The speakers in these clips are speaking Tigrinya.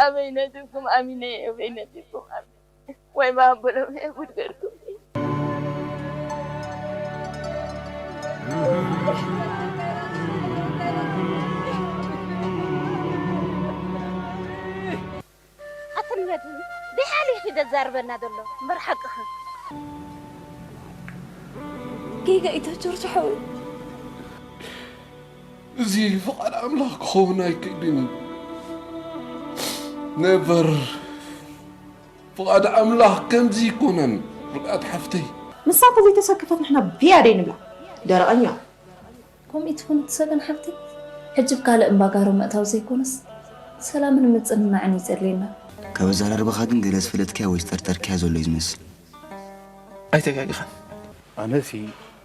ኣበይ ነቲብኩም ኣሚነ፣ ኣበይ ነቲብኩም ኣሚነ። ወይ ማን በሎም፣ ጉድ ገርኩም። ኣትልመድ፣ ብሓሊኺ ደዛርበና ዘሎ እምበር ሓቅኺ። ጌጋ እዩ ጆርጆ ሓወይ። እዚ ፍቓድ ኣምላኽ ክኸውን ኣይክእልን እዩ። ነቨር። ፍቓድ ኣምላኽ ከምዚ ኣይኮነን። ርግኣት ሓፍተይ። ንሳ እንተዘይተሰከፈት ንሕና ብያደይ ንብላ። ደረቐኛ። ከምኡ ትኹን ትሰገን ሓፍተይ። ሕጂ ብካልእ እምባጋሮ ምእታው ዘይኮነስ ሰላምን ምጽንናዕን እዩ ዘድልየና። ካብ ኣዘራርባኻ ግን ገለ ዝፈለጥካያ ወይ ዝጠርጠርካያ ዘሎ እዩ ዝመስል። ኣይተጋጊኻን። ኣነሲ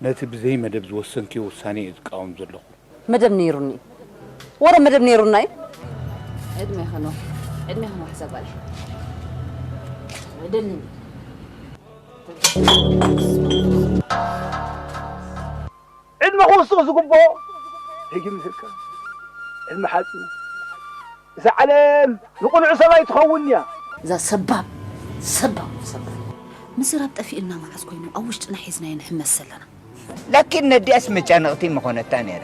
ነቲ ብዘይ መደብ ዝወሰንክዮ ውሳኔ እየ ዝቃወም ዘለኹ። መደብ ነይሩኒ። ወረ መደብ ነይሩና እዩ። ዕድሜ ኸኖ፣ ዕድሜ ኸኖ ሕሰብ ኣለ። ዕድል ዕድመ ክውስኽ ዝግብኦ ህጊ ምስልካ ዕድመ ሓፂሩ። እዛ ዓለም ንቕኑዕ ሰብ ኣይትኸውን እያ። እዛ ሰባብ፣ ሰባብ፣ ሰባብ። ምዝራብ ጠፊእልና መዓስ ኮይኑ ኣብ ውሽጥና ሒዝናዮ ንሕመስ ዘለና። ላኪን ነዲኣስ መጫነቕቲ ምኾነታ ነይራ።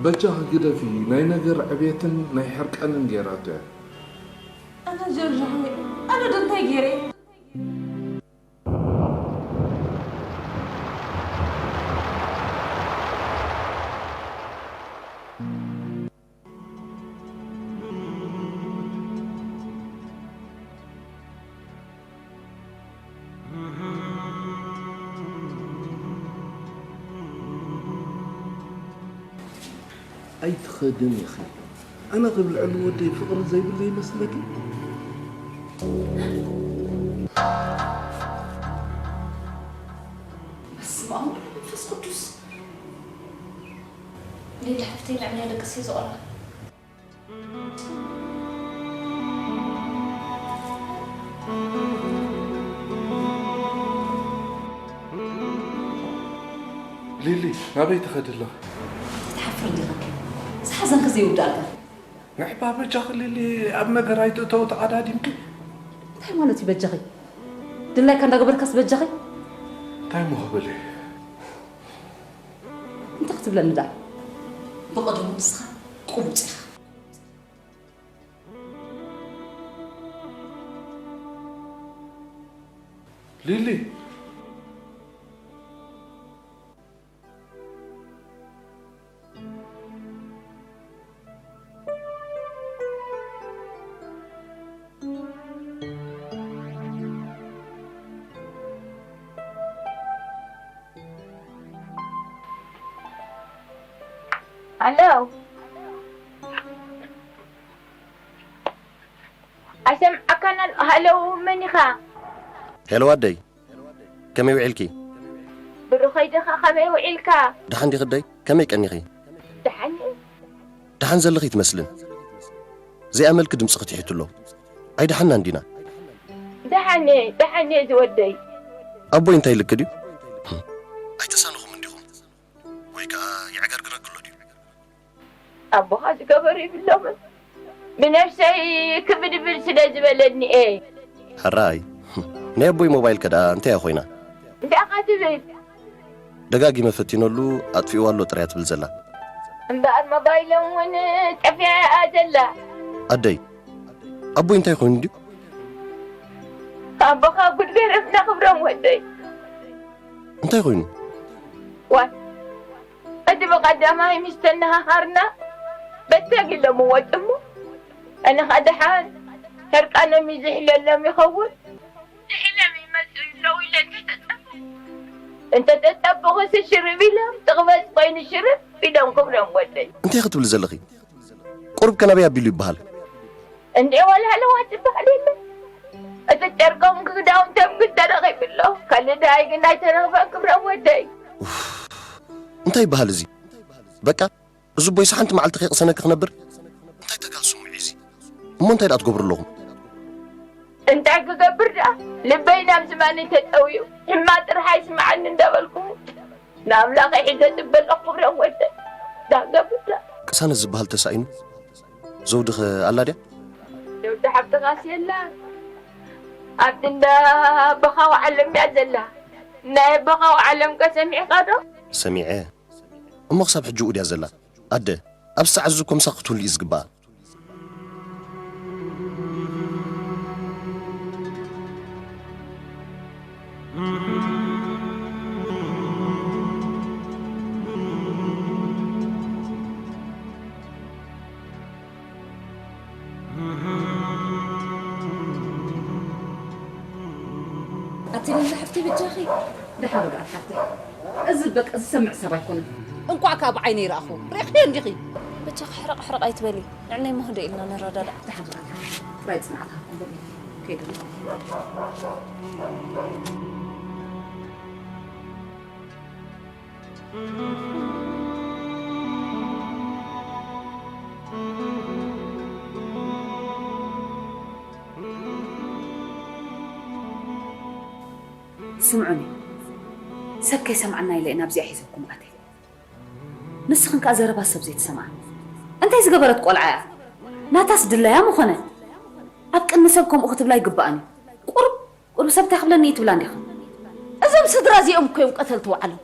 በጃኺ ግደፊ፣ ናይ ነገር ዕብየትን ናይ ሕርቃንን ገይራቶ እያ። ኣነ ጀርጅ ሓወይ፣ ኣነ ዶ እንታይ ገይረ? ኣይትኸድን ኢኺ። ኣነ ክብል ልዕሊ ወደይ ፍቕሪ ዘይብለይ ይመስለኪ? በስመ ኣብ ወወልድ ወመንፈስ ቅዱስ። ሊሊ ሓፍተይ፣ ንዕናይ ደቅሲ ዝቖላ። ሊሊ፣ ናበይ ትኸዲ ኣለኺ? ትሓፍር ዲኻ? ዝሓዘንካ ዘይውዳእካ። ንዕባ በጃኺ ሊሊ፣ ኣብ ነገር ኣይትእተዊ ተቐዳዲምኪ። እንታይ ማለት እዩ በጃኺ? ድላይካ እንዳገበርካስ በጃኺ? እንታይ እሞ ክብል እየ? እንታይ ክትብለኒ ደኣ? ብቐደሙ ንስኻ ቁሙፅ ኢኻ። ሊሊ። ኣሎ። ኣይሰምዓካን ኣሎ። ሃሎ፣ መን ኢኻ? ሄሎ ኣደይ፣ ከመይ ውዒልኪ? ብሩኸይ ዲኻ? ከመይ ውዒልካ? ደሓን ዲኺ ኣደይ? ከመይ ቀኒኺ? ደሓን እየ። ደሓን ዘለኺ ኣይትመስልን። ዘይኣመልኪ ድምፅኺ ትሒቱ ኣሎ። ኣይደሓንናን ዲና? ደሓን እየ፣ ደሓን እየ ዝወደይ። ኣቦይ እንታይ ኢልኪ ድዩ? ኣይተሳነኹምን ዲኹም? ወይ ከኣ የዕገርግረኪ ኣሎ ድዩ? ኣቦኻ ዝገበሩ ይብሎምን። ብነፍሰይ ክብድብል ስለ ዝበለኒ እየ። ሕራይ፣ ናይ ኣቦይ ሞባይል ከ ደኣ እንታይ እያ ኮይና? እንታይ ኢኻ ትብል? ደጋጊመ ፈቲነሉ፣ ኣጥፊእዋ ኣሎ ጥራይ እያ ትብል ዘላ። እምበኣር ሞባይሎም እውን ጠፊኣ እያ ዘላ። ኣደይ፣ ኣቦይ እንታይ ኮይኑ ድዩ? ኣቦኻ ጉድ ገረፍና ክብሮም ወደይ። እንታይ ኮይኑ? ዋይ፣ እቲ ብቐዳማይ ምስ ተነሃሃርና በተግ ኢሎምዎ ጥሙ። ኣነ ኸኣ ደሓን ሕርቃኖም እዩ ዝሕለሎም ይኸውን። ዝሕለም ይመጽእ ኣለዉ ኢለ እንተተጸበ-፣ እንተተጸበኹሲ ሽርብ ኢሎም፣ ጥቕበጽ ኮይኑ ሽርብ ኢሎም ክብሎም ወደይ። እንታይ ክትብሊ ዘለኺ? ቁሩብ ከ ናበይ ኣቢሉ ይበሃል? እንዴ ወልሃለዋ ትበሃል የለ። እቲ ጨርቆም ክዳውንቶም ግን ተረኺቡ ኣሎ። ካልእ ደኣይ ግን ኣይተረኽበን ክብሮም ወደይ። ኡፍ፣ እንታይ ይበሃል እዚ? በቃ፣ እዚ ቦይስ ሓንቲ መዓልቲ ከይቕሰነኪ ክነብር? እንታይ ተጋል ስምዒ እዚ? እሞ እንታይ ደኣ ትገብሩ ኣለኹም? እንታይ ክገብር ደኣ? ልበይ ናብ ዝማነይ ተጠውዩ፣ ሕማ ጥራሕ ኣይስምዓኒ እንዳበልኩ፣ ንኣምላኸይ ሒዘ ጽበ ኣለኹ ክብሮም ወደይ። እንታይ ክገብር ደኣ? ቅሳነት ዝበሃል ተሳኢኑ? ዘውዲ ኸ ኣላ ድያ? ወዲ ሓብትኻስ የላ ኣብቲ እንዳ ኣቦኻ ወዓለም እያ ዘላ። ናይ ኣቦኻ ወዓለም ከ ሰሚዕኻ ዶ? ሰሚዐ። እሞ ክሳብ ሕጂ ውኡ ድያ ዘላ? ኣደ፣ ኣብ ሰዓት እዚ እኮ ምሳኺ ክትህሉ እዩ ዝግባኣ። ኣቲ ሊሊ ሓፍተይ በጃኺ ደሓር በኣልካ ኣቲ። እዚ በቃ ዝሰምዕ ሰብ ኣይኮነን። እንቋዕ ከኣ ብዓይነይ ረኣኹ። ርኢኽዮ እንዲኺ? በጃኺ ሕርቕ ሕርቕ ኣይትበሊ። ንዕናይ እሞ ህድእ ኢልና ንረዳዳእ። ደሓር በኣልካ ጥራይ ጽንዓት ሃብኩም በሊ። ከይዱ። ስምዑኒ፣ ሰብ ከይሰምዓና ኢለ ናብዚኣ ሒዘኩም ኣትየ። ንስኽን ከኣ ዘረባ ሰብ ዘይትሰምዓ። እንታይ ዝገበረት ቆልዓ እያ? ናታስ ድላያ ምኾነ። ኣብ ቅድሚ ሰብ ከምኡ ክትብላ ኣይግባኣን እዩ። ቁሩብ፣ ቁሩብ ሰብ እንታይ ክብለኒ እዩ ትብላ እንዲኻ? እዞም ስድራ እዚኦም እኮ እዮም ቀተልቲ ውዓሎም።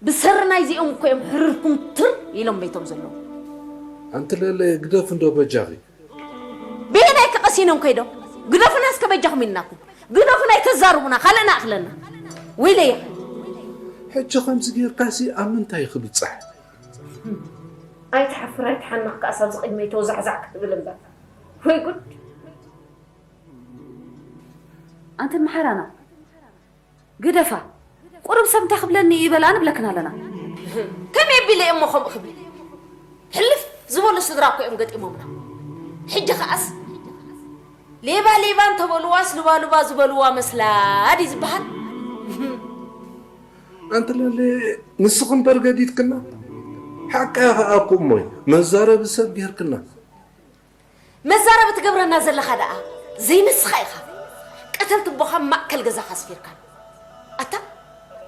ብሰሪ ናይዚኦም እኮ እዮም ሕርርኩም ትር ኢሎም መይቶም ዘለዉ። ኣንቲ ለለ ግደፍ እንዶ በጃኺ። ብየናይ ከ ቀሲኖም ከይዶም? ግደፉና እስከ በጃኹም ኢልናኩም። ግደፉና ኣይተዛርቡና፣ ካልእና ኣኽለና። ወይለይ። ሕጂ ከምዚ ጌርካሲ ኣብ ምንታይ ክብጻሕ? ኣይትሓፍር ኣይትሓንቕ ከኣስ ኣብዚ ቅድመይ ተወዛዕዛዕ ክትብል እምበር። ወይ ጉድ። ኣንተን መሓራና ግደፋ። ቁሩብ ሰብ እንታይ ክብለኒ ይበላ ንብለክን ኣለና። ከመይ ኣቢለ እየ እሞ ከምኡ ክብል? ሕልፍ ዝበሉ ስድራ እኮ እዮም ገጢሞምና። ሕጂ ከኣስ ሌባ ሌባ እንተበልዋስ ልባልባ ዝበልዋ መስላ ድዩ ዝበሃል? ኣንቲ ለለ ንስኺ እምበር ገዲድክና። ሓቃ ከኣ እኮ እሞይ መዛረቢ ሰብ ጌርክና። መዛረቢ ትገብረና ዘለኻ ደኣ ዘይንስኻ ኢኻ። ቀተልቲ ኣቦኻ ማእከል ገዛኻ ኣስፊርካ። ኣታ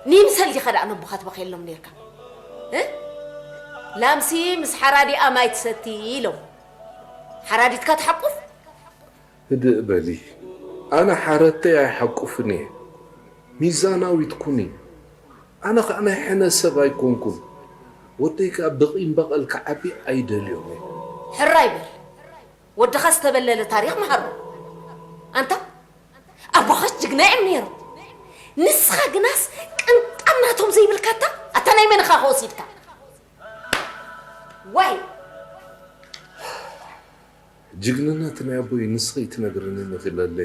ንይምሰል ዲኻ ደኣ ነቦኻ ትበኽየሎም ኔርካ? እ? ላምሲ ምስ ሓራዲኣ ማይ ትሰቲ ኢሎም። ሓራዲትካ ትሓቁፍ? ህድእ በሊ። ኣነ ሓረተይ ኣይሓቁፍን እየ። ሚዛናዊት ኩኒ። ኣነ ኸኣ ናይ ሕነ ሰብ ኣይኮንኩን። ወደይ ከኣ ብቂም በቐል ክዓቢ ኣይደልዮን እየ። ሕራይ በል። ወድኻ ዝተበለለ ታሪኽ መሃሮ። ኣንታ ኣቦኻስ ጅግና እዮም ነይሮም። ንስኻ ግናስ ቅንጣብ ናቶም ዘይብልካ ኣታ፣ ኣታ ናይ መን ኢኻ ከወሲድካ? ዋይ! ጅግንነት ናይ ኣቦይ ንስኺ ትነግርኒ ኢኺ ለለ።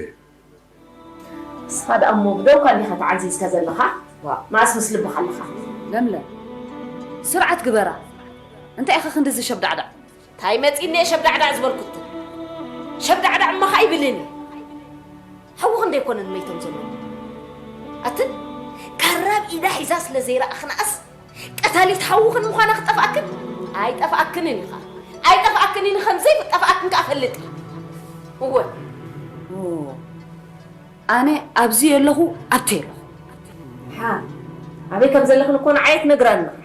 ንስኻ ደኣ እሞ ብደውካ እንዲኻ ተዓዚዝካ ዘለኻ? ዋእ። መኣስ ምስ ልብኻ ኣለኻ? ለምለም፣ ስርዓት ግበራ። እንታይ ኢኻ ክንድዚ ሸብዳዕዳዕ? እንታይ መጺእኒ እየ ሸብዳዕዳዕ ዝበልኩትን? ሸብዳዕዳዕ እሞ ኸኣ ይብልን እዩ። ሓዊ ክንደይ ኮነ ንመይቶም ዘለዉ? ኣትን ካራ ኣብ ኢዳ ሒዛ ስለ ዘይረኣኽናኣስ ቀታሊት ሓውኽን ምዃና ክጠፍኣክን? ኣይጠፍኣክንን እዩ ኸኣ። ኣይጠፍኣክንን እዩ፣ ከም ዘይጠፍኣክን ከኣ ፈልጥ እየ። እወ። ኦ፣ ኣነ ኣብዚ የለኹ፣ ኣብቲ የለኹ። ሓ፣ ኣበይ ከም ዘለኽን እኮ ንዓይ ኣይትነግራን ኢኺ።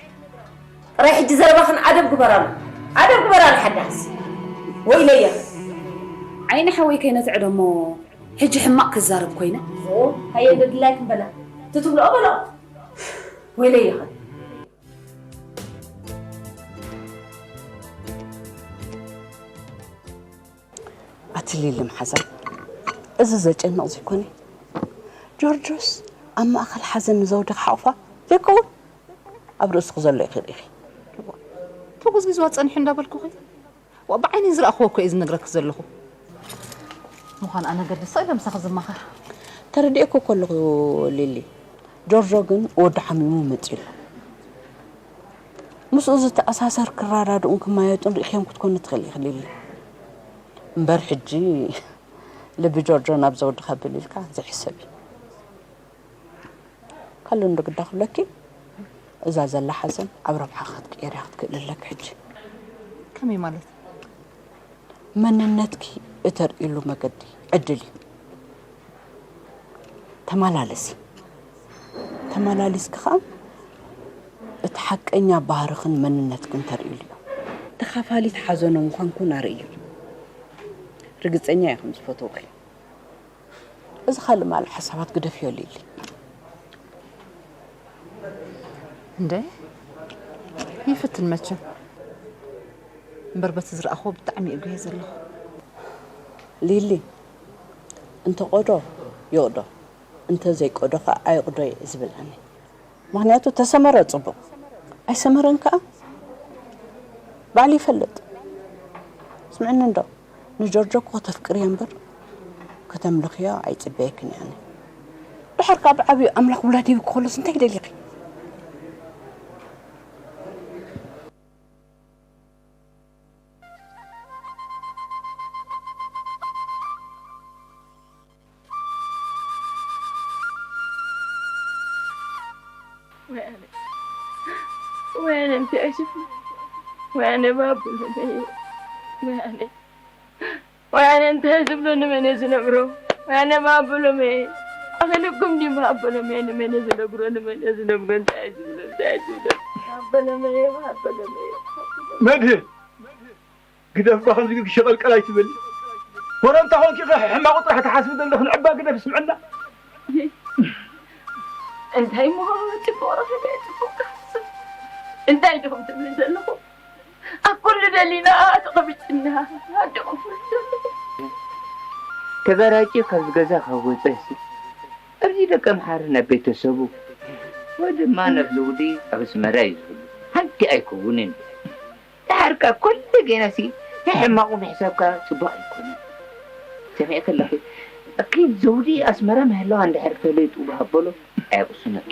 ጥራይ ሕጂ ዘረባኽን ኣደብ ግበራሉ። ኣደብ ግበራሉ ሓዳስ። ወይለየ። ዓይኒ ሓወይ ከይነትዕዶ እሞ ሕጂ ሕማቕ ክዛረብ ኮይነ። ኦ፣ ሃየ እንዶ ድላይክን በላ። ትትብልኦ በሎ። ወይለየ ኸ። ኣቲ ሊሊ መሓዛይ፣ እዚ ዘጨንቕ ዘይኮነ። ጆርጆስ ኣብ ማእከል ሓዘን ንዘውዲ ክሓቑፋ ዘይከውን ኣብ ርእስኺ ዘሎ ኢኺ ርኢኺ። ተጎዝጊዝዋ ጸኒሑ እንዳበልኩኺ፣ ዋ፣ ብዓይነይ ዝረኣኽዎ እኮ እየ ዝነግረኪ ዘለኹ። ምዃን ኣነ ገድስ ኢለ ምሳኺ ዝማኸር። ተረዲኤኪ እኮ ኣለኹ ሊሊ። ጆርጆ ግን ወዱ ሓሚሙ መጺኡ ኣሎ። ምስኡ ዝተኣሳሰር ክረዳድኡን ክመያየጡን ርኢኽዮም ክትኮኒ ትኽእሊ ኢኺ ሊሊ። እምበር ሕጂ ልቢ ጆርጆ ናብ ዘውዲ ከብል ኢልካ ዘይሕሰብ እዩ። ካልእ እንዶ ግዳ ክብለኪ፣ እዛ ዘላ ሓዘን ኣብ ረብሓ ክትቅየርያ ክትክእሊ ኣለኪ ሕጂ። ከመይ ማለት? መንነትኪ እተርእይሉ መገዲ ዕድል እዩ። ተመላለሲ። ተመላሊስኪ ኸኣ እቲ ሓቀኛ ባህርኽን መንነትክን ተርእይሉ እዩ። ተኻፋሊት ሓዘኖም ምዃንክን ኣርእዩ። ርግጸኛ እየ ከም ዝፈትወኪ። እዚ ካልእ ማል ሓሳባት ግደፍዮ ሊሊ። እንደ ይፍትን መቸም እምበር በቲ ዝረኣኽዎ ብጣዕሚ እየ ጉሄ ዘለኹ። ሊሊ፣ እንተ ቆዶ ይቕዶ፣ እንተ ዘይቆዶ ኸዓ ኣይቕዶ እየ ዝብል ኣነ። ምኽንያቱ ተሰመረ ጽቡቕ፣ ኣይሰመረን ከኣ ባዕሉ ይፈልጥ። ስምዕኒ እንዶ፣ ንጆርጆ እኮ ከተፍቅርዮ እምበር ከተምልኽዮ ኣይጽበየክን እየ ኣነ። ድሓር ከኣ ብዓብዩ ኣምላኽ ውላድ ሂብኪ ከሎስ እንታይ ደሊኺ? ወያነ ወያነ እንታይ ሽፍ ወያነ ባቡለመ ወያነ ወያነ እንታይ ዝብሎ ንመን ዝነግሮ? ወያነ ባቡለመ ኣኽልኩም ዲ ባቡለመ ንመን ዝነግሮ? ንመን ዝነግሮ? እንታይ ዝብሎ እንታይ ዝብሎ? ባቡለመ ባቡለመ መድህን ግደፍ ባ ከምዚ ግዲ ሸቐልቀል ኣይትበሊ። ወረ እንተ ኾንኪ ከ ሕማቑ ጥራሕ ትሓስቢ ዘለኺ ንዕባ ግደፍ ስምዕና። እንታይ እሞ ጽቡቕ ረኺበ ጽቡቕ ክሓስብ እንታይ ዲኹም ትብሊ ዘለኹም? ኣብ ኩሉ ደሊና ተቐቢጽና ኣደኹም ፍልጥ ዘለኹም። ተጋራጭ ካብዚ ገዛ ካብ ወፀ ሲ ኣብዚ ደቂ ኣምሓረ ናብ ቤተሰቡ ወይ ድማ ናብ ዘውዲ ኣብ ኣስመራ እዩ ዝህሉ። ሓንቲ ኣይከውንን። ደሓር ከኣ ኩሉ ጌና ሲ ናይ ሕማቑ ምሕሳብካ ጽቡቕ ኣይኮነን። ሰሚዕኪ ኣለኺ? እኪ ዘውዲ ኣስመራ ምህላዋ እንድሕር ፈለጡ ብሃበሎ ኣየቕስኖን።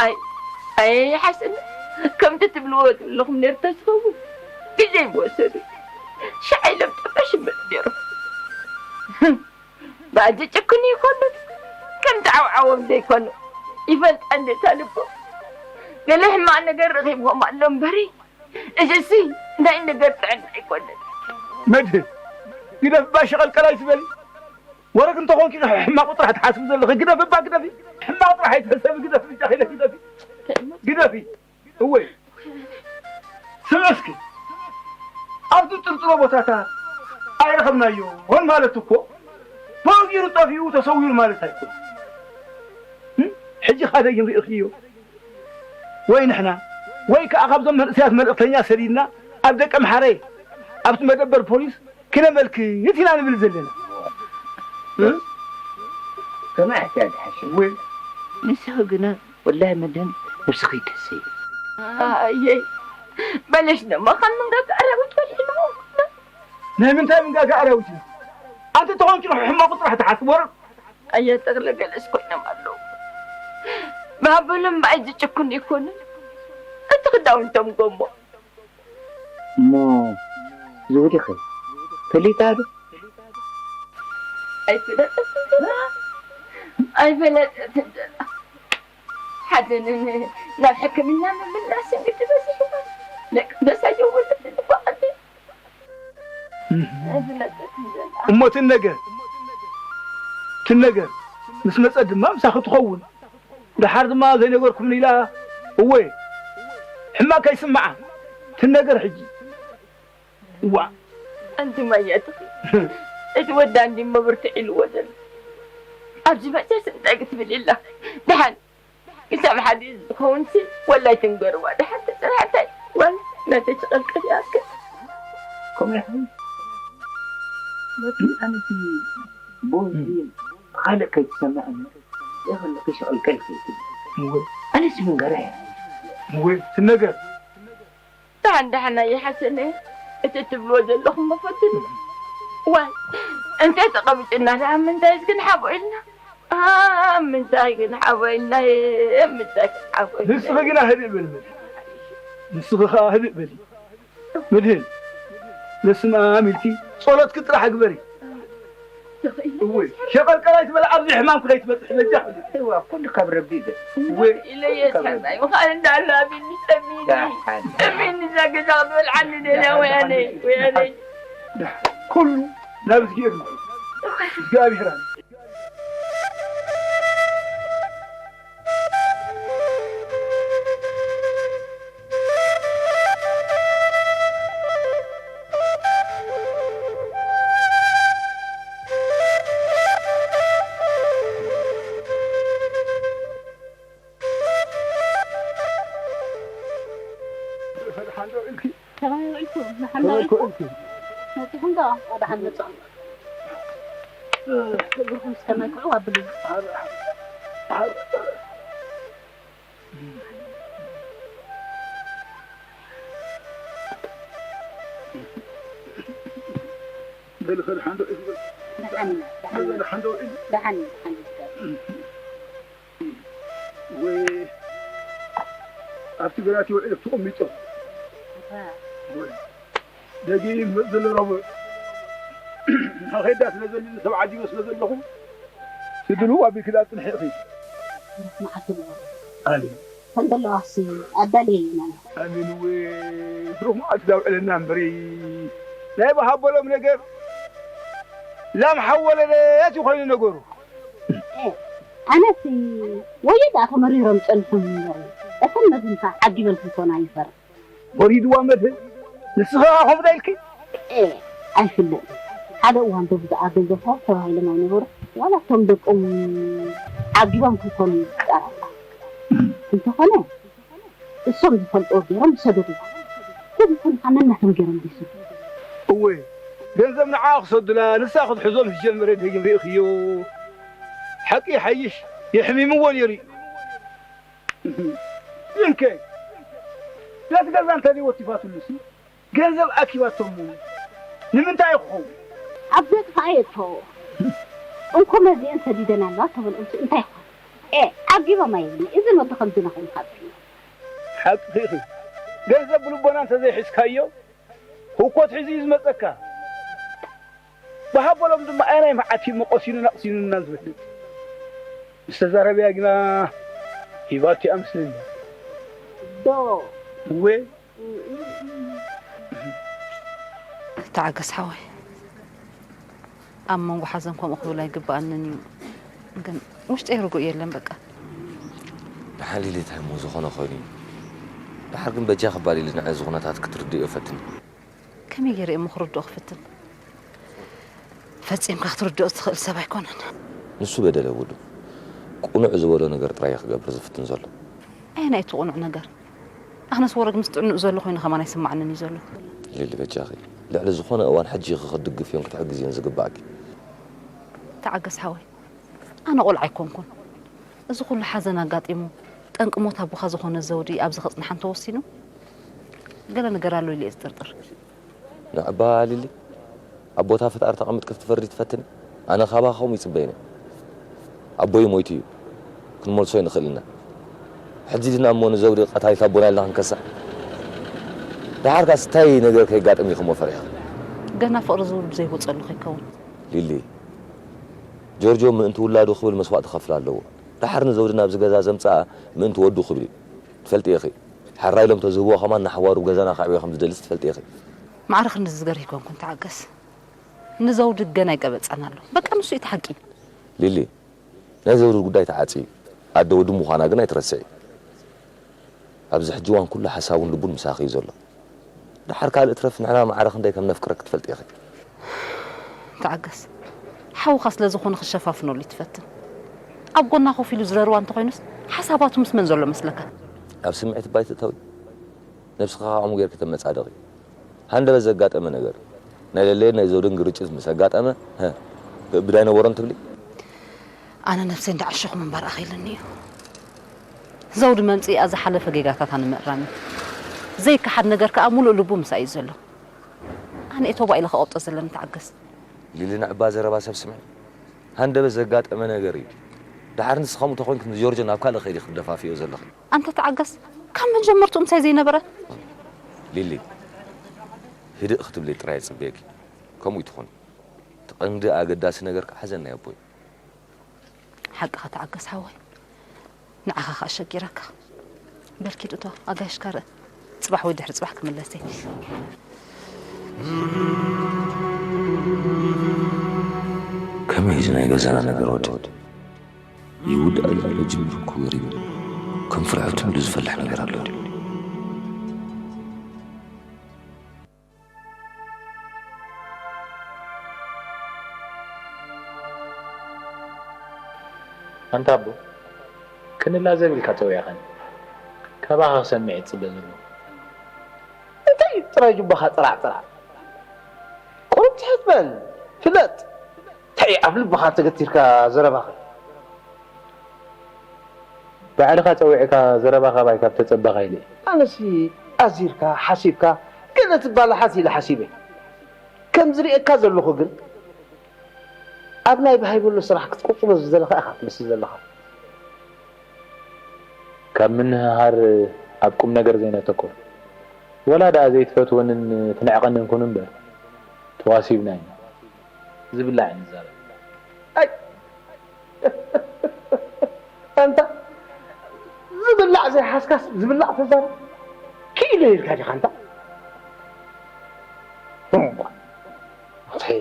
ኣይ ኣይ ሓስን ከምቲ ትብልዎ ዘለኹም ነርተ ዝኸውን ግዜ ይወሰዱ ሻዕ ኢሎም ጠፈሽ ይብሉ ነይሮም። ባእዚ ጭክኑ ይኮኑን ከምቲ ዓውዓዎም ዘይኮኑ ይፈልጣ እንዴታ ልቦም ገለ ሕማቕ ነገር ረኺብዎም ኣሎ እምበሪ እዚሲ ናይ ነገር ጥዕና ኣይኮነን። መድህን ግደፍ ባሽ ቐልቀል ኣይትበሊ። ወረግ እንተኾንኪ ሕማቕ ጥራሕ ትሓስቢ ዘለኺ ግደፊ እባ ግደፊ። ሕማቕ ጥራሕ ኣይትሕሰቢ ግደፊ ብጃኺ ኢለ ግደፊ ግደፊ። እወ ስምዒ እስኪ ኣብ ዝጥርጥሮ ቦታታት ኣይረኸብናዮን ማለት እኮ ብእግሩ ጠፊኡ ተሰዊሩ ማለት ኣይኮነን። ሕጂ ካደይ ንርእኽዮ ወይ ንሕና ወይ ከዓ ካብዞም መንእሰያት መልእኽተኛ ሰዲድና ኣብ ደቀምሓረ ኣብቲ መደበር ፖሊስ ክነመልክት ኢና ንብል ዘለና። ከመይ ኣትያ ድሓሽ ወይ ንስኺ ግና ወላሂ መድህን ነብስኺ ይትሕሰይ። ኣየይ በለሽ ደሞ ካብ ምንጋጋ ኣራዊት ወልዒልዎ። ናይ ምንታይ ምንጋጋ ኣራዊት እዩ? ኣንቲ ተኾንኪ ሕማቕ ጥራሕ ትሓስብ ወረ ኣየ ጠቕለ ገለስ ኮይኖም ኣለዉ። ብሃበሎም ብኣይ ዝጭክኑ ይኮኑ እቲ ክዳውንቶም ጎሞ እሞ ዝውዲ ኸ ፈሊጣ ዶ? ኣይፈለጠትን ዘላ ኣይፈለጠትን ዘላ ሓዘንን ናብ ሕክምና ምምላስን ግዲ በዚሕዋ ነቅደሳ የወለትን እኳ ኣደ ኣይፈለጠትን ዘላ እሞ ትነገር ትነገር ምስ መጸት ድማ ምሳኺ ትኸውን። ደሓር ድማ ዘይነገርኩምኒ ኢላ እወ ሕማቕ ከይስምዓ ትነገር ሕጂ። እዋ ኣንቲ ማያ ትኽእል እቲ ወዳ እንዲ መብርትዕ ኢልዎ ዘሎ ኣብዚ መእተስ እንታይ ክትብል ኢላ ደሓን ክሳብ ሓደ ዝኸውን ሲ ወላይ ትንገርዋ ደሓን ተፅናዕታይ ዋላ ናተይ ትቐልቅል ይኣክል ከምኡ ይኸውን በቲ ኣነቲ ቦዚ ካልእ ከይትሰምዐኒ የኸለኺ ሸቐልቀል ከይትብል ኣነሲ ምንገራ እያ ወይ ትነገር ደሓን ደሓን ኣይሓሰነ እቲ ትብልዎ ዘለኹም መፈትኒ ዋይ እንታይ ተቐሚጥና ደኣ ምንታይ ግን ሓቦ ኢልና ምንታይ ግን ሓቦ ኢልና ምንታይ ግን ሓቦ ኢልና ንስኺ ግና ህድእ በሊ ንስኺ ከዓ ህድእ በሊ ምድህን በስመ ኣብ ኢልኪ ጸሎትኪ ጥራሕ ግበሪ እወ ሸቐልቀል ኣይትበል ኣብዚ ሕማምኪ ከይትበፅሒ በጃ እዋ ኩሉ ካብ ረቢ እዩ እወ ኢለየ ሰማይ ምዃን እንዳሎ ኣሚኒ ጠሚኒ ጠሚኒ እዛ ገዛ ክትበልዓኒ ደልያ ወያነይ ወያነይ ኩሉ ናብ እግዚኣብሔር እግዚኣብሔር ተመልክዑ እንኪ። መጺኹም ዶ? ደሓን መጻኹም። እግርኹም ዝተመልክዑ ኣብሉ። በል፣ ኸል ሓንዶ ኢሉ። ደሓን፣ ደሓን፣ በል፣ ሓንዶ ኢሉ። ደሓን፣ ደሓን። ወይ ኣብቲ ግራት ይውዕል ተቐሚጦ። ኣታ። ወይ ደጊ ይመጽእ ዘሎ ረቡዕ። ንኸይዳ ስለ ዘሊ፣ ሰብ ዓዲቦ ስለ ዘለኹ፣ ስድሉ ኣቢልክላ ጽንሒ ኢኺ። መዓት ይበል። ኣሜን። ከም ዘለዋሲ ኣዳልየ ኢና። ኣሜን። ወይ ብሩኽ መዓልቲ ዳውዕለና እምበሪ። ናይ በሃበሎም ነገር ላም ሓወለለት ይኾይኑ ነገሩ። ኤ፣ ኣነሲ ወዮ ደኣ ተመሪሮም ጸንሖም እምበር፣ እተን መዝንካ ዓጊበን ክኾና ይፈር። ወሪድዋ መድህን፣ ንስኺ ኸኣ ከምኡ ዳ ኢልኪ? ኤ፣ ኣይፍለጥን። ሓደ እዋን ዶ ብዛዕባ ገንዘብ ተባሂሎም ኣይነበሩ? ዋላ እቶም ደቆም ዓጊቦም ክኾኑ ይጠራጠር። እንተኾነ፣ እሶም ዝፈልጥዎ ገይሮም ዝሰደዱ። ግን ይኹን ከዓ ነናቶም ገይሮም ዝሰዱ። እወ፣ ገንዘብ ንዓ ክሰዱላ፣ ንሳ ክትሕዞም ዝጀመረ ደጊም ርኢኽዮ። ሓቂ ይሓይሽ፣ የሕሚምዎ ነይሩ እዩ። እንከ፣ ቤት ገዛ እንተዘይወቲፋትሉሲ፣ ገንዘብ ኣኪባቶሞ ንምንታይ ክኸውን? ኣብ ቤት ፋየቶ እንኮ መዚአን ሰዲደን ኣለዋ ተበልዑ እንታይ ይኾን? ኤ፣ ዓጊቦም ኣይብልኒ። እዚ ወዲ ከምዚ ንኹን ካብዚ። ሓቅኺ ኢኺ። ገንዘብ ብልቦና እንተዘይሒዝካዮ፣ ህኮት ሒዙ እዩ ዝመጸካ። ብሃበሎም ድማ ኣየናይ መዓት እዩ መቆሲኑን ኣቕሲኑና ዝብል? ምስ ተዛረብያ ግና ሂባቶ እያ መስለኒ። ዶ? እወ። ተዓገስ ሓወይ፣ ኣብ መንጎ ሓዘን ከምኡ ክብል ኣይግብኣንን እዩ፣ ግን ውሽጠይ ርጉእ የለን በቃ። ደሓን ሊሊ፣ እንታይ እሞ ዝኾነ ኮይኑ እዩ። ደሓር ግን በጃኺ እባ ሊሊ፣ ንዓይ እዚ ኩነታት ክትርድእዮ ፈትኒ። ከመይ ገይረ እሞ ክርድኦ ክፍትን? ፈጺምካ ክትርድኦ እትኽእል ሰብ ኣይኮነን። ንሱ በደለ ውዱ ቅኑዕ ዝበሎ ነገር ጥራይ እዩ ክገብር ዝፍትን ዘሎ። ኣየናይ እቲ ቅኑዕ ነገር? ኣነስ ወረግ ምስ ጥዕንኡ ዘሎ ኮይኑ ከማን ኣይስማዓንን እዩ ዘሎ። ሊሊ በጃኺ፣ ልዕሊ ዝኾነ እዋን ሕጂ ኢኺ ክትድግፍዮን ክትሕግዝዮን ዝግባኣኪ። ተዓገስ ሓወይ፣ ኣነ ቆልዓ ኣይኮንኩን። እዚ ኩሉ ሓዘን ኣጋጢሙ ጠንቂ ሞት ኣቦኻ ዝኾነ ዘውዲ ኣብዚ ከጽንሓ እንተወሲኑ፣ ገለ ነገር ኣሎ ኢለ እየ ዝጥርጥር። ንዕባ ሊሊ፣ ኣብ ቦታ ፈጣሪ ተቐሚጥኪ ክትፈርዲ ትፈትኒ? ኣነ ካባኺ ከምኡ ይጽበይን እየ። ኣቦይ ሞይቱ እዩ። ክንመልሶ ኣይንኽእልን ኢና። ሕጂ ድና እሞ ንዘውዲ ቀታሊት ኣቦና ኢልና ክንከሳ? ደሓርካስ እንታይ ነገር ከይጋጥም ኢኺ እሞ ፈሪሕኺ? ገና ፍቕሪ ዝብል ብዘይወጸሉ ከይከውን። ሊሊ፣ ጆርጆ ምእንቲ ውላዱ ክብል መስዋእቲ ክኸፍል ኣለዎ። ደሓር ንዘውዲ ናብዚ ገዛ ዘምጽኣ ምእንቲ ወዱ ክብል እዩ። ትፈልጢ ኢኺ። ሓራይ ኢሎም ተዝህብዎ ከማን ንሓዋሩ ገዛና ከዕብዮ ከም ዝደልስ ትፈልጢ ኢኺ። ማዕረ ክንዲ ዝገርህ ኣይኮንኩን፣ ተዓገስ። ንዘውዲ ገና ኣይቀበጸን ኣሎ። በቃ ንሱ እዩ እቲ ሓቂ። ሊሊ፣ ናይ ዘውዲ ጉዳይ ተዓጽዩ እዩ። ኣደ ወዲ ምዃና ግን ኣይትረስዒ። ኣብዚ ሕጂ እዋን ኩሉ ሓሳቡን ልቡን ምሳኺ እዩ ዘሎ። ደሓር ካልእ ትረፍ ንሕና ማዕረ ክንደይ ከም ነፍቅረኪ ትፈልጢ ኢኺ። ተዓገስ። ሓውኻ ስለ ዝኾነ ክሸፋፍነሉ እዩ ትፈትን። ኣብ ጎና ኮፍ ኢሉ ዝረርዋ እንተኾይኑስ ሓሳባቱ ምስ መን ዘሎ መስለካ? ኣብ ስምዒት እባ ኣይትእተዊ። ነብስኻ ከምኡ ጌርኪ ተመጻደቒ። ሃንደበት ዘጋጠመ ነገር እዩ። ናይ ለለየን ናይ ዘውድን ግርጭት ምስ ኣጋጠመ፣ ሀ፣ ክእብድ ኣይነበሮን ትብሊ? ኣነ ነብሰይ እንዳዓሸኹ ምንባር ኣኺልኒ እዩ። ዘውዲ መምጽኢኣ ዝሓለፈ ጌጋታታ ንምእራም እዩ። ዘይከሓድ ነገር ከኣ ሙሉእ ልቡ ምሳይ እዩ ዘሎ። ኣነ እየ ቶባ ኢለ ክቐብጦ ዘለኒ፣ ተዓገስ። ሊሊ፣ ንዕባ ዘረባ ሰብ ስምዒ። ሃንደበት ዘጋጠመ ነገር እዩ። ደሓር ንስኺ ከምኡ ተኾይንኪ ንጆርጆ ናብ ካልእ ከይዲ ክትደፋፍዮ ዘለኺ። ኣንታ ተዓገስ፣ ካብ መጀመርትኡ ምሳይ ዘይነበረ። ሊሊ፣ ህድእ ክትብሊ ጥራይ እጽበየኪ። ከምኡ ይትኹን። እቲ ቀንዲ ኣገዳሲ ነገር ከኣ ሓዘን ናይ ኣቦይ። ሓቅኻ ተዓገስ ሓወይ። ንዓኻ ከኣ ኣሸጊረካ። በል ኪድ እቶ ኣጋይሽካ ርእ። ጽባሕ ወይ ድሕሪ ጽባሕ ክምለስ እየ። ከመይ እዚ ናይ ገዛና ነገር ወዲ? ይውዳእ ይላለ ጅምር እኮ ገሪቡ። ከም ፍርሕቱን ዝፈልሕ ነገር ኣሎ ድዩ? ኣንታ ኣቦ፣ ክንላ ዘቢልካ ጠውያኻኒ። ካባኻ ክሰምዕ እየ ዝጽበ ዘለኹ። እንታይ እዩ እቲ ጥራይ ጁባኻ ጥራዕ ጥራዕ። ቁሩብ ትሕት በል፣ ፍለጥ። እንታይ ኣብ ልብኻ ተገቲርካ ዘረባኻ? ባዕልኻ ጸዊዕካ ዘረባ ካባይ ካብ ተጸበኻ ኢለ። ኣነሲ ኣዚርካ ሓሲብካ ገለ ትባላሓት ኢለ ሓሲበ። ከም ዝርእየካ ዘለኹ ግን ኣብ ናይ ብሃይበሎ ስራሕ ክትቅጽሎ ዝደለኻ ኢኻ ትመስል ዘለኻ። ካብ ምንህሃር ኣብ ቁም ነገር ዘይነተኩር። ወላ ደኣ ዘይትፈትወንን ትንዕቐንን ኩን እምበር፣ ተዋሲብና ኢና። ዝብላዕ እዩ ንዛረብ። ኣይ! ኣንታ ዝብላዕ ዘይሓዝካስ ዝብላዕ ተዛረብ። ክኢለ ኢልካ ዲኻ ኣንታ? እምቧ። ኣይ!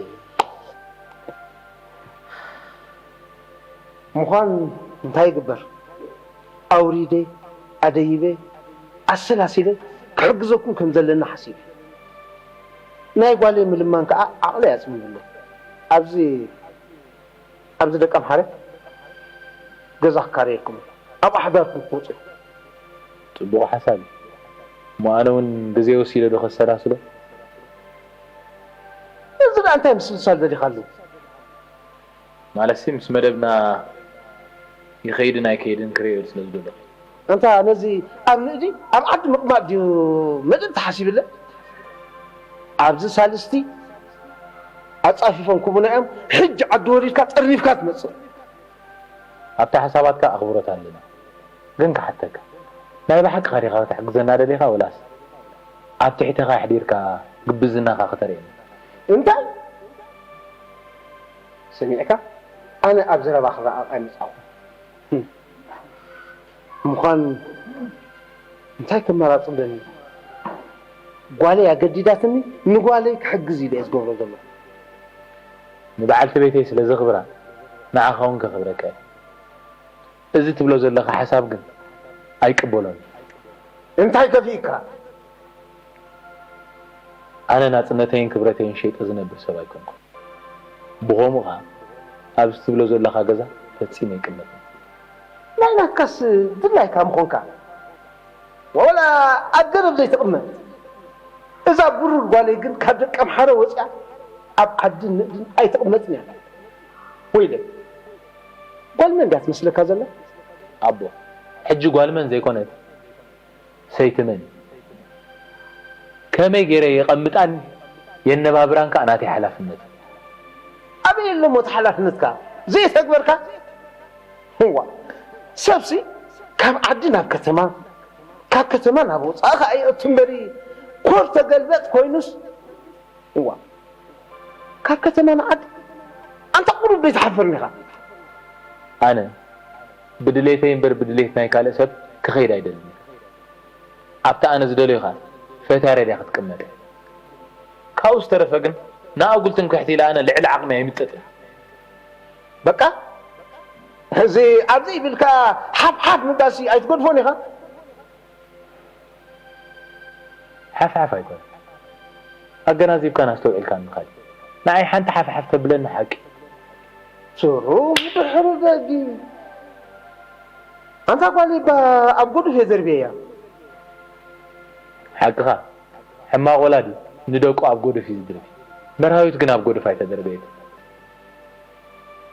ምዃን እንታይ ይግበር? ኣውሪደ፣ ኣደይበ፣ ኣሰላሲለ ክሕግዘኩም ከም ዘለኒ ሓሲበ። ናይ ጓለይ ምልማን ከኣ ዓቕለይ ኣጽቢብለይ። ኣብዚ፣ ኣብዚ ደቀምሓረ ገዛ ክካረየልኩም፣ ኣብኣ ሓዳርኩም ክትወጹ። ጽቡቕ ሓሳብ እዩ። እሞ ኣነ እውን ግዜ ወሲደ ዶ ከሰላስሎ? እዚ ደኣ እንታይ ምስልሳል ደሊኻሉ? ማለትሲ ምስ መደብና ይኸይድን ኣይከይድን ክርእዮ ስለ ዝደለኹ። ኣንታ ነዚ ኣብ ንእዲ ኣብ ዓዲ ምቕማጥ ድዩ መደብ ተሓሲብለ? ኣብዚ ሳልስቲ ኣጻፊፎም ክቡና እዮም። ሕጂ ዓዲ ወሪድካ ጠርኒፍካ ትመጽእ። ኣብታ ሓሳባትካ ኣኽብሮት ኣለኒ። ግን ክሓተካ፣ ናይ ብሓቂ ኸ ዲኻ ክትሕግዘና ደሊኻ ወላስ ኣብ ትሕተኻ ኣሕዲርካ ግብዝናኻ ክተርእየኒ? እንታይ? ሰሚዕካ? ኣነ ኣብ ዘረባ ክረኣቕ ኣይመጻኹን። ህም። ምዃን እንታይ ከመራጽ ኣለኒ? ጓለይ ኣገዲዳትኒ፣ ንጓለይ ክሕግዝ ኢለ እየ ዝገብሮ ዘለኹ። ንበዓልቲ ቤተይ ስለ ዘኽብራ፣ ንዓኻ እውን ከኽብረካ እየ። እዚ ትብሎ ዘለኻ ሓሳብ ግን ኣይቅበሎን። እንታይ ከፊእካ? ኣነ ናጽነተይን ክብረተይን ሸይጠ ዝነብር ሰብ ኣይኮንኩን። ብኸምኡ ኸኣ ኣብዚ ትብሎ ዘለኻ ገዛ ፈጺመ ኣይቅመጥን። ናይ ናትካስ ድላይካ ምኾንካ። ወላ ኣብ ገረብ ዘይትቕመጥ። እዛ ብሩር ጓለይ ግን ካብ ደቀምሓረ ወጺኣ ኣብ ዓድን ንእድን ኣይትቕመጥን እያ። ወይለይ፣ ጓል መን ድያ ትመስለካ ዘላ? ኣቦ፣ ሕጂ ጓል መን ዘይኮነት፣ ሰይቲ መን? ከመይ ገይረ የቐምጣን የነባብራን ከኣ ናተይ ሓላፍነት እዩ። ኣበይ ኣሎ እሞ እቲ ሓላፍነትካ? ዘየተግበርካ? እዋ፣ ሰብሲ ካብ ዓዲ ናብ ከተማ፣ ካብ ከተማ ናብ ወጻኢ ከኣ ይእቱ እምበሪ፣ ኮር ተገልበጥ ኮይኑስ፣ እዋ፣ ካብ ከተማ ንዓዲ ኣንታ ቁሩብ ዘይትሓፍርን ኢኻ። ኣነ ብድሌተይ እምበር ብድሌት ናይ ካልእ ሰብ ክኸይድ ኣይደልን። ኣብቲ ኣነ ዝደልዮ ኢኻ ፈትያ ረድያ ክትቅመጥ። ካብኡ ዝተረፈ ግን ንኣጉል ትምክሕቲ ኢለ ኣነ ልዕሊ ዓቕሚ ኣይምጥጥን። በቃ፣ እዚ ኣብዚ ኢልካ ሓፍ ሓፍ ምባልሲ ኣይትገድፎን ኢኻ። ሓፍሓፍ ኣይኮነን። ኣገናዚብካን ኣስተውዒልካን ምኻድ እዩ። ንዓይ ሓንቲ ሓፍሓፍ ተብለኒ ሓቂ። ስሩ ድሕሪ ደጊ። ኣንታ ጓለይ እባ ኣብ ጎድፍ እየ ደርብየያ። ሓቅኻ። ሕማቕ ወላዲ ንደቁ ኣብ ጎድፍ እዩ ዝድርቢ። መርሃዊት ግን ኣብ ጎድፍ ኣይተደርበየትን።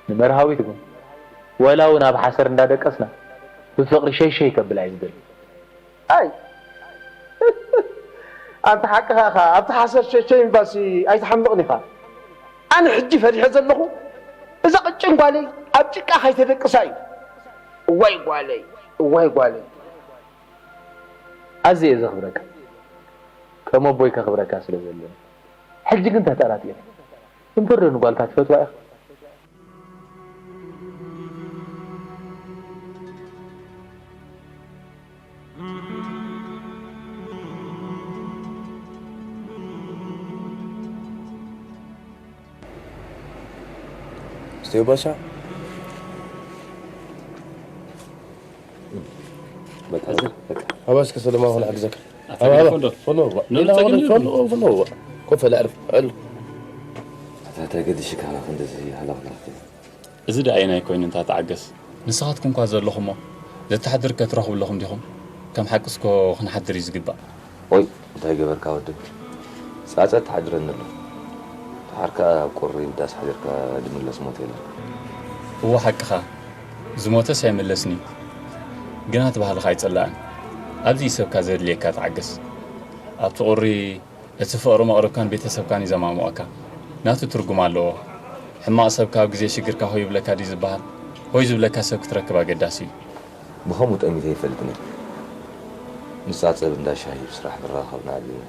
ንመርሃዊት ግን ወላ እውን ኣብ ሓሰር እንዳደቀስና ብፍቕሪ ሸይሸይ ከብላ እዩ ዝደሊ። ኣይ! ኣንታ ሓቅኻ ኢኻ፣ ኣብቲ ሓሰር ሸሸይ እምባሲ ኣይትሓምቕን ኢኻ። ኣነ ሕጂ ፈሪሐ ዘለኹ፣ እዛ ቅጭን ጓለይ ኣብ ጭቃ ከይተደቅሳ እዩ። እዋይ ጓለይ፣ እዋይ ጓለይ። ኣዝየ እየ ዘኽብረካ፣ ከም ኣቦይ ከኽብረካ ስለ ዘለኒ። ሕጂ ግን ተጠራጢረ። እምበር ዶ ንጓልካ ትፈትዋ ኢኻ? استوي باشا. በቃ፣ በቃ። ኣባስከ ሰለማ ሆነ ሓግዘካ። ኣታ ገዲፎ እንዶ? ፈሎ፣ ፈሎ፣ ንብል ጸገም ፈሎ፣ የብሉን። ፈሎ፣ ፈሎ። ኮፈ ላዕርፍ፣ ዕል። ኣታ፣ ኣታ ገዲሽ ካና ክንደዚ ሃላኽላኽ። እዚ ደኣ ኣየናይ ኮይኑ እንታ ተዓገስ። ንስኻትኩም እኳ ዘለኹሞ ዘተሓድር ከትረኽቡ ኣለኹም ዲኹም? ከም ሓቂ እስኮ ክንሓድር እዩ ዝግባእ። ኦይ፣ እንታይ ገበርካ ወድብ? ጻጸ ተሓድረኒ ኣሎ። ድሓር ከኣ ኣብ ቁሪ ዳስ ሓዲርካ ድምለስ ሞት የለን። እወ ሓቅኻ፣ ዝሞተስ ኣይምለስን እዩ። ግና እቲ ባህልኻ ኣይጽላእን። ኣብዚ እዩ ሰብካ ዘድልየካ፣ ተዓገስ። ኣብቲ ቁሪ እቲ ፍቕሪ መቕርብካን ቤተሰብካን እዩ ዘማምቐካ። ናቱ ትርጉም ኣለዎ። ሕማቕ ሰብ ካብ ግዜ ሽግርካ ሆይ ይብለካ ድዩ ዝበሃል? ሆይ ዝብለካ ሰብ ክትረክብ ኣገዳሲ እዩ። ብኸምኡ ጠሚተ ይፈልጥን እየ። ምስ ጻጸ ኣብ እንዳ ሻሂ ብስራሕ ምርኻብና ኣድልዩና።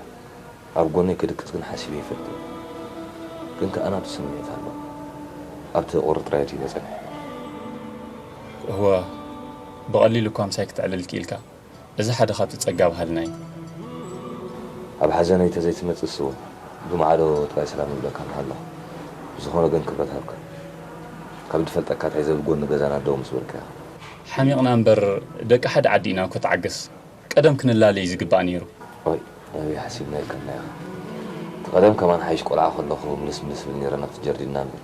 ኣብ ጎነይ ክድቅስ ግን ሓሲበ ይፈልጥን። ግን ከኣ ናቱ ስምዒት ኣሎ። ኣብቲ ቁሪ ጥራይ ድዩ ዘጸንሐ? እወ፣ ብቐሊሉ እኳ ምሳይ ክትዕልል ክኢልካ። እዚ ሓደ ካብቲ ጸጋ ባህልና እዩ። ኣብ ሓዘነይ ተዘይትመጽእስ እውን ብማዕዶ ጥራይ ሰላም ይብለካ ምሃለኹ። ብዝኾነ ግን ክብረት ሃብካ። ካብ ዝፈልጠካ ኣትሒዘ ብጎኒ ገዛና ደው ምስ በልካ ኢኻ። ሓሚቕና እምበር ደቂ ሓደ ዓዲ ኢና እኮ፣ ተዓገስ። ቀደም ክንላለይ እዩ ዝግባእ ነይሩ። ኦይ፣ ናበይ ሓሲብና ኢልካና ኢኻ። እቲ ቀደም ከማን ሓይሽ ቆልዓ ከለኹ ምልስ ምልስ ብል ነይረ ናብቲ ጀርዲንና እምበር።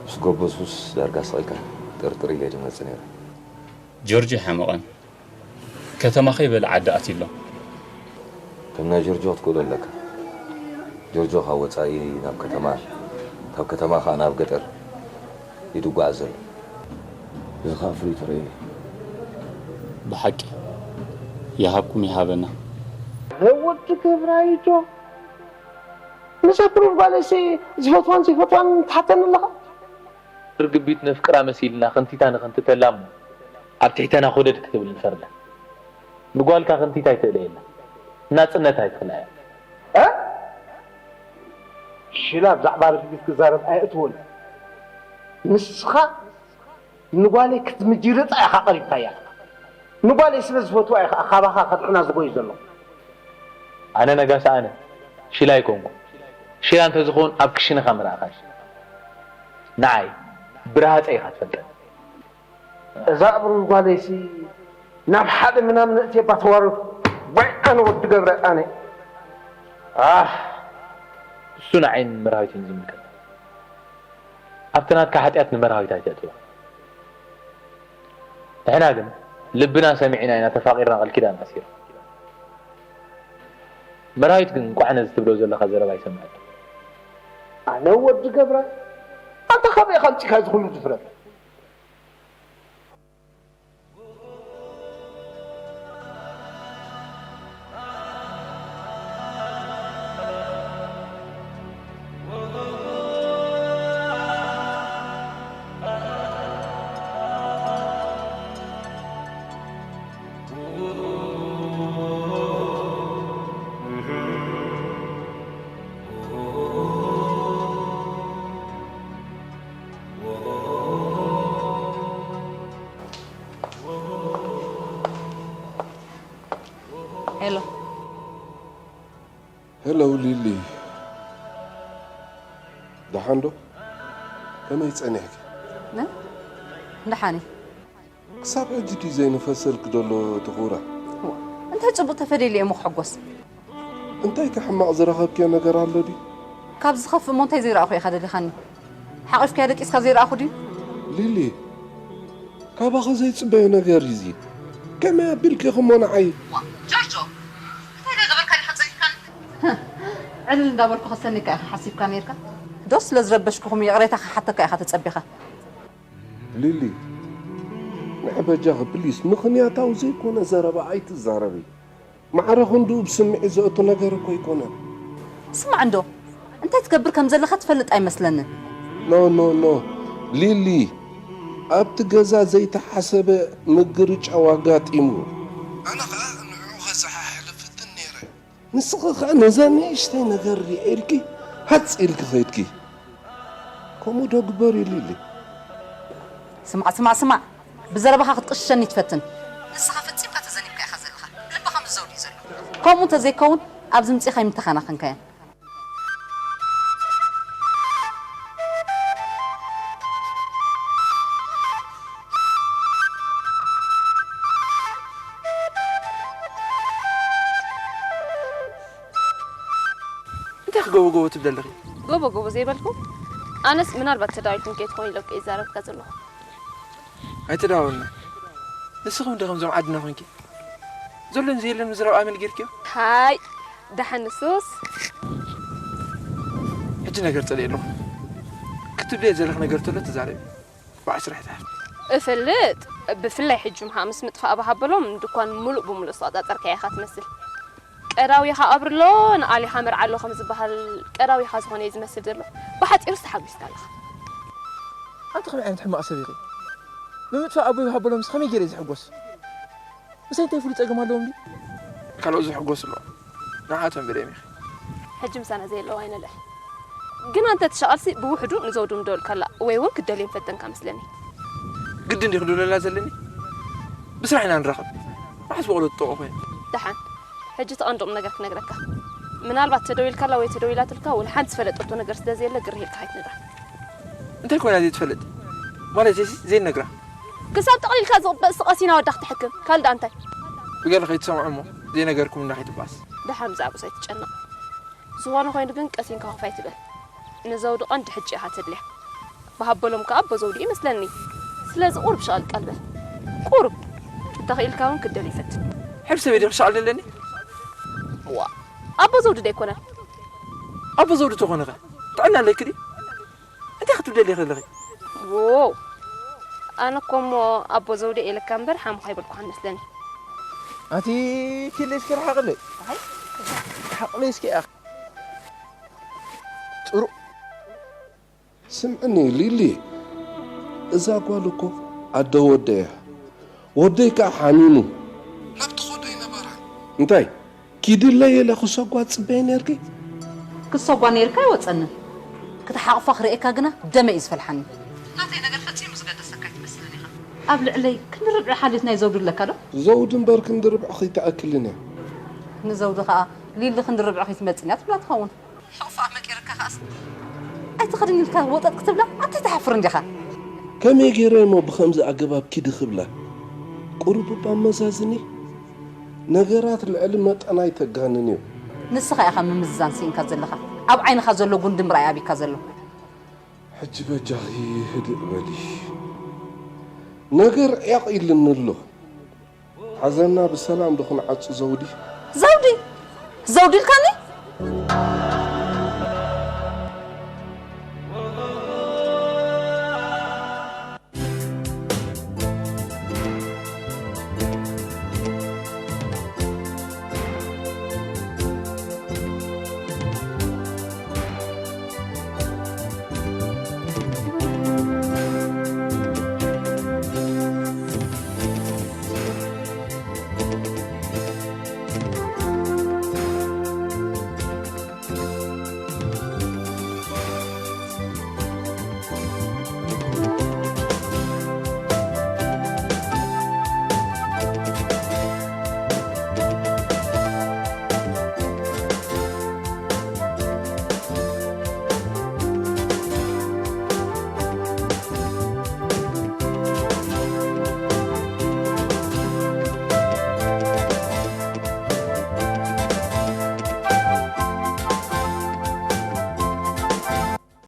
ምስ ጎበዝኩስ ዳርጋ ስቕ ኢልካ ጥርጥር ኢለ ድመጽእ ነይረ። ጆርጆ ኣይሓመቐን። ከተማ ከይበለ ዓዲ ኣትዩ ኣሎ። ከም ናይ ጆርጆ ክትክእሎ ኣለካ። ጆርጆ ካብ ወጻኢ ናብ ከተማ፣ ካብ ከተማ ከኣ ናብ ገጠር እዩ ዝጓዓዝ ዘሎ። እዚ ከኣ ፍሉይ ተርእዮ እዩ። ብሓቂ ይሃብኩም ይሃበና። ኣነ ወዲ ገብራይዶ ነዛ ብሩር ጓለይሲ ዝፈትዋን ዘይፈትዋን ትሓተኒ ኣለኻ? ርግቢት ነፍቅራ መሲልና ክንቲታ ንኽንትተላ እሞ ኣብ ትሕተና ኮደድ ክትብል ንፈርዳ። ንጓልካ ክንቲት ኣይትእለየላ፣ ናጽነት ኣይትኽልኣያ። እ? ሽላ ብዛዕባ ርግቢት ክዛረብ ኣየእትዎን። ንስኻ ንጓለይ ክትምጅርጣ ኢኻ ቀሪብካያ። ንጓለይ ስለ ዝፈትዋ ኢኻ ካባኻ ከድሕና ዝጎይ ዘሎ። ኣነ ነጋሲ ኣነ ሽላ ኣይኮንኩ። ሽላ እንተዝኸውን ኣብ ክሽነኻ ምረኣኻኒ። ንዓይ ብረሃጸ ኢኻ ትፈልጠኒ። እዛ እብሩር ጓለይሲ ናብ ሓደ ምናምን እትየባ ተዋረድኩ። ዋይ ኣነ ወዲ ገብረ ኣነ። ኣህ እሱ ንዓይን መርሃዊትን ዝምልከት። ኣብቲ ናትካ ሓጢኣት ንመርሃዊት ኣይተእትዋ። ንሕና ግን ልብና ሰሚዕና ኢና ተፋቒርና ቃል ኪዳን ኣሲርና። መርሃዊት ግን እንቋዕ ነዚ ትብሎ ዘለኻ ዘረባ ኣይሰምዐትን። ኣነ ወዲ ገብረ ኣንታ ካበይ ኢኻ ኣምጺእካ እዚ ኩሉ ድፍረት? ሄሎ። ሄሎ ሊሊ፣ ደሓን ዶ? ከመይ ጸኒሕኪ? ምን? ደሓን እየ። ክሳብ ሕጂ ድዩ ዘይንፈሰልኪ ዘሎ እቲ ኹራ? እዋ፣ እንታይ ጽቡቕ ተፈዲሉ እየ እሞ ክሕጎስ? እንታይ ከ ሕማቕ ዝረኸብክዮ ነገር ኣሎ ድዩ? ካብ ዝኸፍእ እሞ እንታይ ዘይረኣኹ ኢኻ ደሊኻኒ? ሓቒፍካያ ደቂስካ ዘይረኣኹ ድዩ? ሊሊ፣ ካባኺ ዘይጽበዮ ነገር እዩ እዚ። ከመይ ኣቢልኪ ኢኺ እሞ ንዓይ? ዋ፣ ጆርጆ፣ እንታይ ደኣ ገበርካ ዲኻ ጸጊብካኒ? ዕልል እንዳበልኩ ከሰንየካ ኢኻ ሓሲብካ ኔርካ? ዶ ስለ ዝረበሽኩኹም ይቕሬታ ክሓተካ ኢኻ ተጸቢኻ? ሊሊ፣ ንዓይ በጃኺ ፕሊስ ምኽንያታዊ ዘይኮነ ዘረባ ኣይትዛረቢ። ማዕረ ክንድኡ ብስምዒት ዘእቱ ነገር እኮ ኣይኮነን። ስማዕ እንዶ፣ እንታይ ትገብር ከም ዘለኻ ትፈልጥ ኣይመስለንን። ኖ ኖ ኖ ሊሊ፣ ኣብቲ ገዛ ዘይተሓሰበ ምግርጫው ኣጋጢሙ። ኣነ ኸኣ ንዕኡ ኸዘሓሕል እፍትን ነይረ። ንስኺ ኸኣ ነዛ ንእሽተይ ነገር ርኤ ኢልኪ ሃጽ ኢልኪ ኸይድኪ። ከምኡ ዶ ግበሪ ሊሊ። ስማዕ ስማዕ ስማዕ፣ ብዘረባኻ ክትቅሽሸኒ ትፈትን። ንስኻ ፈጺምካ ተዘኒብካ ኢኻ ዘለኻ። ልብኻ ምስ ዘውዲ እዩ ዘሎ። ከምኡ እንተዘይከውን ኣብዚ ምጺኻ ኣይምተኸናኸንካዮን። እንታይ ክገቡ ጎቦ ትብሊ ኣለኺ? ጎቦ ጎቦ ዘይበልኩ ኣነስ ምናልባት ተዳዊልኩም ከይትኾኑ ኢለ እኮ ይዛረብካ ዘለኹ። ኣይተዳወልና። ንስኹም ዲኹም እዞም ዓድና ኮንኪ? ዘሎን ዘየለን ምዝራብ ኣመል ጌርክዮ? ሃይ ደሓን ንሱስ። ሕጂ ነገር ጸልየ ኣለኹ። ክትብልየ ዘለኽ ነገር ተሎ ተዛረቢ። ብዓስራ ሕታት። እፈልጥ። ብፍላይ ሕጂ ምሃ ምስ ምጥፋእ ባሃበሎም ድኳን ሙሉእ ብሙሉእ ዝተቆጻጸርካያ ኢኻ ትመስል። ቀዳዊኻ ኣብርሎ ንኣሊኻ መርዓሎ ከም ዝበሃል ቀዳዊኻ ዝኾነ እዩ ዝመስል ዘሎ። ብሓጺሩስ ተሓጒስካ ኣለኻ። ኣንቲ ከመይ ዓይነት ሕማቕ ሰብ ኢኺ? ብምጥፋእ ኣቦይ ባሃበሎምስ ከመይ ገይረ ዝሕጎስ? ምሳይ እንታይ ፍሉይ ጸገም ኣለዎም ድዩ? ካልኦት ዝሕጎሱ ኣለዎም። ንዓቶም ብደም ኢኺ። ሕጂ ምሳና ዘየለዋ ኣይነልዕል። ግን ኣንተ ትሻቐልሲ ብውሕዱ ንዘውዱ ምደወልካላ ወይ እውን ክትደልዮ ምፈተንካ መስለኒ። ግድን ድዩ ክድውለላ ዘለኒ? ብስራሕ ኢና ንራኸብ። መዓስ ብቕሎ ትጠቑ ኮይኑ? ደሓን። ሕጂ ተቐንድቕ ነገር ክነግረካ። ምናልባት ተደዊልካላ ወይ ተደዊላትልካ ወላ ሓንቲ ዝፈለጠቶ ነገር ስለ ዘየለ ግርህ ኢልካ ኣይትነግራ። እንታይ ኮይና ዘይትፈልጥ? ማለት ዘይሲ ዘይነግራ። ክሳብ ጠቕሊልካ ዝቕበእ ስቐሲና ወዳ ክትሕክም። ካልእ ደኣ እንታይ? ብገለ ከይትሰምዖ እሞ ዘይነገርኩም እንዳ ከይትባስ። ደሓን ብዛዕባኡ ኣይትጨነቕ። ዝኾነ ኮይኑ ግን ቀሲንካ ኮፍ ኣይትበል። ንዘውዲ ቀንዲ ሕጂ ኢኻ ተድልያ። ብሃበሎም ከኣ ኣቦ ዘውዲ ይመስለኒ። ስለዚ ቁሩብ ሸቐል ቀልበ። ቁሩብ። እንተኽኢልካ እውን ክትደልዩ ፈትን። ሕብሰበይ ድዩ ክሻቐል ደለኒ? ዋ፣ ኣቦ ዘውዲ ዶ ኣይኮነን? ኣቦ ዘውዲ ተኾነ ኸ ጥዕና ኣለኪ ድዩ? እንታይ ክትብደሊ ከለኺ? ዎው። ኣነ እኮ እሞ ኣቦ ዘውዲ ኢለካ እምበር ሓሙኻ ኣይበልኩኻን መስለኒ። ኣቲ ኪለይ እስኪ ርሓቕለይ። ሓቕለይ እስኪ ኣኽ። ጥሩ ስምዕኒ ሊሊ፣ እዛ ጓል እኮ ኣደ ወደ እያ። ወደይ ከዓ ሓሚሙ ናብ ትኸዶ ኣይነበራን። እንታይ ኪድለይ ኢለ ክሰጓ ጽበየ ነርኪ? ክሰጓ ነይርካ ኣይወጸንን። ክትሓቕፋ ክርእየካ ግና ደመይ እዩ ዝፈልሓኒ። ናተይ ነገር ፈጺሙ ዝገደሰካ ኣይትመስልን ኢኻ። ኣብ ልዕለይ ክንዲ ርብዒ ሓልዮት ናይ ዘውዱ ኣለካ ዶ? ዘውዲ እምበር ክንዲ ርብዒ ከይትኣክልን እያ። ንዘውዲ ኸኣ ሊሊ ክንዲ ርብዒ ከይትመጽን እያ ትብላ ትኸውን። ሕቑፋ መቂርካ ከኣስ ኣይትኸድን ኢልካ ወጠጥ ክትብላ ኣንታይ ትሓፍር እንዲኻ። ከመይ ገይረ እሞ ብኸምዚ ኣገባብ ኪዲ ክብላ? ቁሩብ እባ ኣመዛዝኒ። ነገራት ልዕሊ መጠን ኣይተጋንንዮ። ንስኻ ኢኻ ምምዝዛን ስኢንካ ዘለኻ። ኣብ ዓይንኻ ዘሎ ጉንዲ ምርኣይ ኣቢካ ዘሎ። ሕጂ በጃኺ ህድእ በሊ። ነገር ዕያቕ ኢልኒ ኣሎ። ሓዘንና ብሰላም ዶ ክንዓጹ ዘውዲ? ዘውዲ? ዘውዲ ኢልካኒ?